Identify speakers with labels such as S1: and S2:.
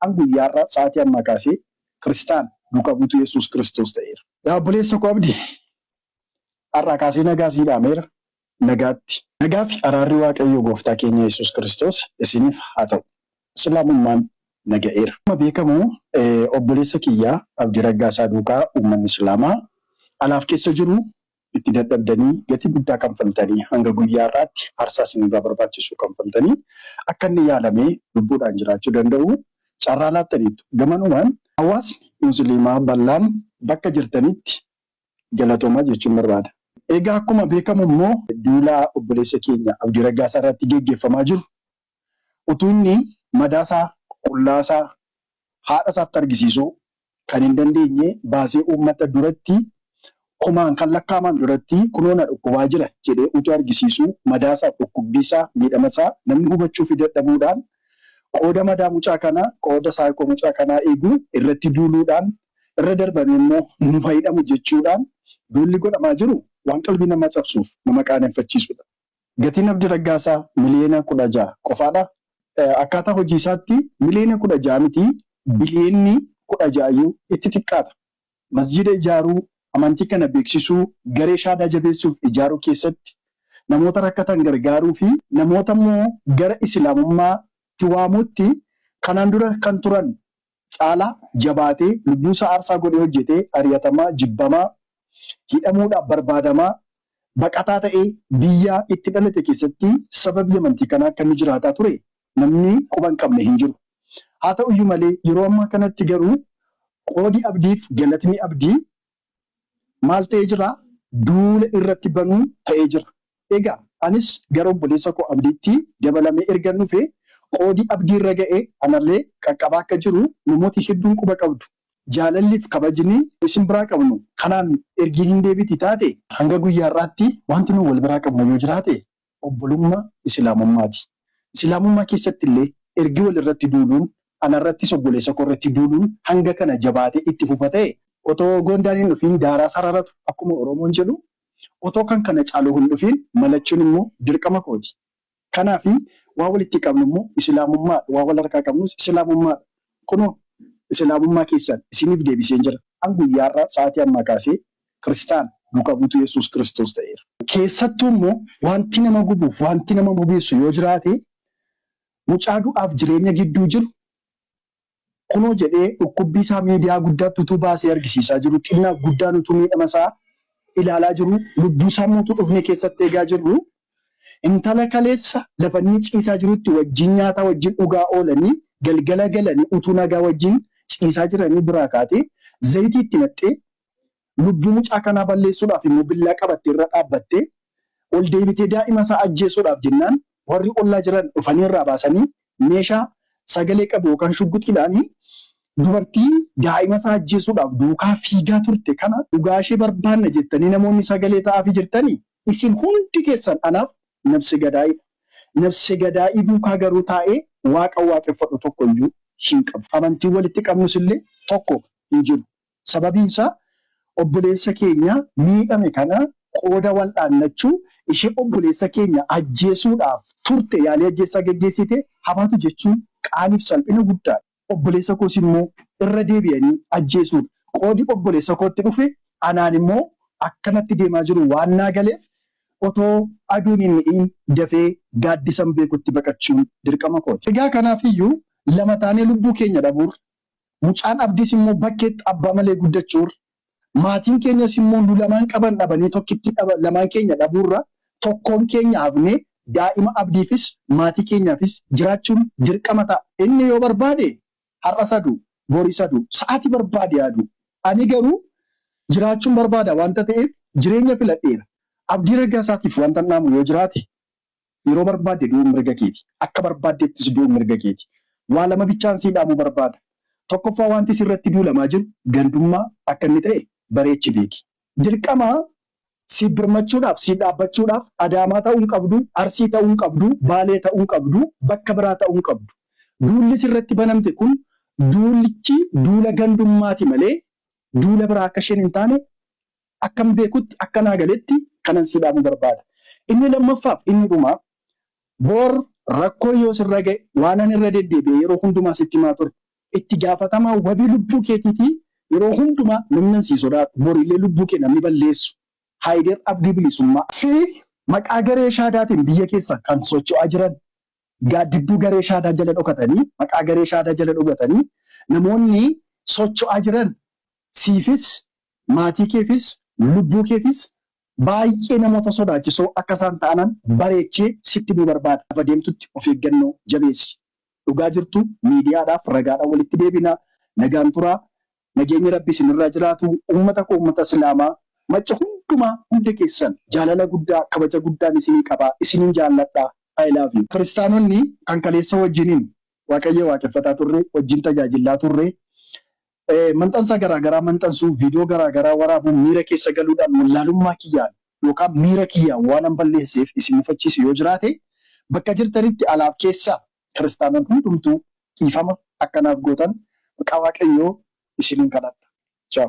S1: An guyyaa har'aa sa'aatii ammaa kaasee Kiristaana duukaa buutuu Yesuus Kiristoos ta'eera. Yaa obboleessa koo Abdii, har'aa kaasee nagaa sii dhaameera. Nagaatti. Nagaa fi araarri Waaqayyoo Gooftaa keenya Yesuus Kiristoos isiniif haa ta'u. Islaamummaan na ga'eera. Akkuma beekamu obboleessa kiyya Abdii Raggaasaa duukaa uummanni Islaamaa alaaf keessa jiru itti dadhabdanii gatii guddaa kanfaltanii hanga guyyaa har'aatti aarsaa isinirraa barbaachisu kanfaltanii akka inni yaalamee lubbuudhaan jiraachuu danda'u carraa laattaniittu. Gamanumaan hawaasni Musliimaa bal'aan bakka jirtanitti galatoomaa jechuun barbaada. Egaa akkuma beekamu immoo duula obboleessa keenya Abdii Raggaasaa irratti geggeeffamaa jiru utuu inni madaasaa, qullaasaa haadha isaatti argisiisuu kan hin dandeenye baasee uummata duratti kumaan kan lakkaa'aman duratti kunoo na dhukkubaa jira jedhee utuu argisiisuu madaasaaf dhukkubbiisaa miidhamasaa namni hubachuufi dadhabuudhaan qooda madaa mucaa kanaa qooda saayikoo mucaa kanaa eeguu irratti duuluudhaan irra darbamee immoo nu fayyadamu jechuudhaan duulli godhamaa jiru waan qalbii namaa cabsuuf nama qaaneffachiisudha. Gatiin Abdii Raggaasaa miliyoona 16 qofaadha. Akkaataa hojii isaatti miliyoona 16 miti, biliyoonni 16 iyyuu itti xiqqaata. Masjiida ijaaruu, amantii kana beeksisuu, garee shaadaa jabeessuuf ijaaruu keessatti namoota rakkatan gargaaruu fi namoota immoo gara Islaamummaatti waamuutti kanaan dura kan turan caalaa jabaatee lubbuusaa aarsaa godhee hojjetee ari'atamaa, jibbamaa, hidhamuudhaaf barbaadamaa, baqataa ta'ee biyya itti dhalate keessatti sababii amantii kanaa akka inni jiraataa ture namni quba hin qabne hin jiru. Haa ta'uyyuu malee yeroo ammaa kanatti garuu qoodi Abdiif galatni Abdii maal ta'ee jira? Duula irratti banuu ta'ee jira. Egaa anis gara obboleessa koo Abdiitti dabalamee ergan dhufe qoodi Abdii irra ga'e anallee qaqqabaa akka jiru namooti hedduun quba qabdu. Jaalalliif kabajni isin biraa qabnu kanaan ergii hin deebiti taate hanga guyyaa har'aatti wanti nu wal biraa qabnu yoo jiraate obbolummaa Islaamummaati. Islaamummaa keessatti illee ergi wal irratti duuluun anarrattis obboleessa koo irratti duuluun hanga kana jabaatee itti fufa ta'e otoo gondaan hin dhufiin daaraa sararatu akkuma Oromoon jedhu otoo kan kana caalu hin dhufiin malachuun immoo dirqama kooti. Kanaaf waa walitti qabnu immoo Islaamummaadha. Waa wal harkaa qabnus Islaamummaadha. Kunoo Islaamummaa keessan isiniif deebiseen jira. An guyyaa har'aa sa'aatii ammaa kaasee Kiristaana duukaa buutuu Yesuus Kiristoos ta'eera. Keessattuu immoo wanti nama gubuuf wanti nama bobeessu yoo jiraate mucaa du'aaf jireenya gidduu jiru kunoo jedhee dhukkubbii isaa miidiyaa guddaatti utuu baasee argisiisaa jiru, xinnaaf guddaan utuu miidhama isaa ilaalaa jiru, lubbuu isaa immoo utuu dhufnee keessatti eegaa jirru, intala kaleessa lafa inni ciisaa jirutti wajjin nyaataa wajjin dhugaa oolanii galgala galanii utuu nagaa wajjin ciisaa jiranii biraa kaatee zayitii itti naqxee lubbuu mucaa kanaa balleessuudhaaf immoo billaa qabattee irra dhaabbattee ol deebitee daa'ima isaa ajjeesuudhaaf jennaan warri ollaa jiran dhufanii irraa baasanii meeshaa sagalee qabu yookaan shugguxiidhaan dubartii daa'ima isaa ajjeesuudhaaf duukaa fiigaa turte kana dhugaa ishee barbaanna jettanii namoonni sagalee ta'aafii jirtanii isin hundi keessan anaaf nabse gadaa'iidha. Nabse gadaa'ii duukaa garuu taa'ee waaqa waaqeffadhu tokko iyyuu hin qabu. Amantiin walitti qabnus illee tokko hin jiru. Sababiin isaa obboleessa keenya miidhame kana qooda wal'aannachuu ishee obboleessa keenya ajjeesuudhaaf turte yaalii ajjeessaa geggeessite habaatu jechuun qaaniif salphina guddaadha. Obboleessa koos immoo irra deebi'anii ajjeesuudha. Qoodi obboleessa kootti dhufe anaan immoo akkanatti deemaa jiru waan naa galeef otoo aduun hin dhi'in dafee gaaddisan beekutti baqachuun dirqama kooti. Egaa kanaafiyyuu lama taanee lubbuu keenya dhabuurra, mucaan Abdiis immoo bakkeetti abbaa malee guddachuurra, maatiin keenyas immoo nu lamaan qaban dhabanii tokkitti lamaan keenya dhabuurra tokkoon keenya hafnee daa'ima Abdiifis maatii keenyaafis jiraachuun dirqama ta'a. Inni yoo barbaade har'as adu, boris adu, sa'aatii barbaade adu. Ani garuu jiraachuun barbaada waanta ta'eef jireenya filadheera. Abdii Raggaasaatiif wanta dhaamu yoo jiraate yeroo barbaadde du'uun mirga keeti. Akka barbaaddeettis du'uun mirga keeti. Waa lama bichaan sii dhaamuu barbaada. Tokkoffaa wanti sirratti duulamaa jiru gandummaa akka inni ta'e bareechi beeki. Dirqama si birmachuudhaaf, si dhaabbachuudhaaf Adaamaa ta'uu hin qabdu, Arsii ta'uu hin qabdu, Baalee ta'uu hin qabdu, bakka biraa ta'uu hin qabdu. Duulli sirratti banamte kun duulichi duula gandummaati malee duula biraa akka isheen hin taane akkan beekutti akka naa galetti kanan sii dhaamuu barbaada. Inni lammaffaaf inni dhumaa boor rakkoo yoo sirra ga'e waan ani irra deddeebi'ee yeroo hundumaa sitti himaa ture. Itti gaafatamaa wabii lubbuu keetiitii yeroo hundumaa namni sii sodaatu borillee lubbuu kee namni balleessu Haayider Abdii Bilisummaa fi maqaa garee shaadaatiin biyya keessa kan socho'aa jiran gaaddidduu garee shaadaa jala dhokatanii maqaa garee shaadaa jala dhokatanii namoonni socho'aa jiran siifis maatii keefis lubbuu keefis baay'ee namoota sodaachisoo akka isaan ta'anan bareechee sitti himuu barbaada. Lafa deemtutti of eeggannoo jabeessi. Dhugaa jirtu miidiyaadhaaf ragaadhaan walitti deebina. Nagaan turaa. Nageenyi Rabbi isinirraa jiraatu. Uummata koo uummata Islaamaa macca hundumaa hunda keessan jaalala guddaa kabaja guddaan isinii qaba. Isinin jaalladha. I love you. Kiristaanonni kan kaleessa wajjiniin Waaqayyo waaqeffataa turre, wajjin tajaajillaa turre, maxxansa garaagaraa maxxansuu, viidiyoo garaagaraa waraabuun miira keessa galuudhaan wallaalummaa kiyyaan yookaan miira kiyyaan waan an balleesseef isin mufachiisu yoo jiraate bakka jirtanitti alaaf keessaa kiristaanonni hundumtuu dhiifama akkanaaf gootan maqaa Waaqayyoo isiniin kadhadha. Ciao.